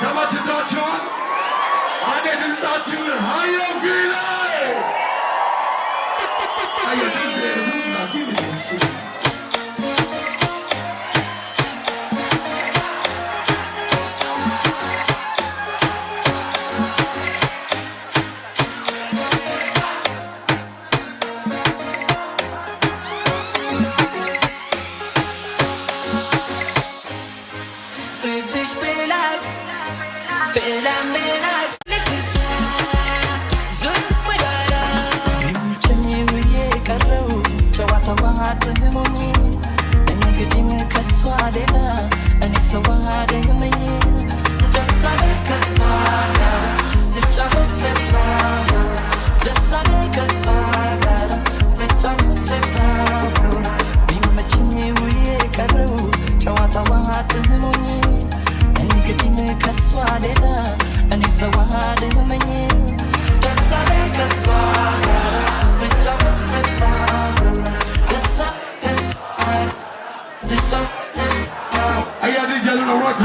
ተመችቷችኋል? አንዴ ድምፃችሁን ሃዮ ፊላይ አየ ድምፅ። ብብሽ ብላት ብላ ምላት ልጅሷ ዙር ወዳላ። ቢመቸኝ ውዬ ቀረው፣ ጨዋታዋ ጥሞኝ። እንግዲህም ከሷ ሌላ እኔ ሰው አልመኝ። ደስ አለኝ ከሷ ጋር ስጫወት ስታወር፣ ደስ አለኝ ከሷ ጋር ስጫወት ስታወር። ቢመቸኝ ውዬ ቀረው፣ ጨዋታዋ ጥሞኝ። እንግዲህም ከሷ ሌላ እኔ ሰው አልመኝ። ደስ አለኝ ከሷ ጋር ስጫወት ስታወር፣ ደስ አለኝ ከሷ ጋር ስጫወት ስታወር። አያ ዲጄ ሉና rock.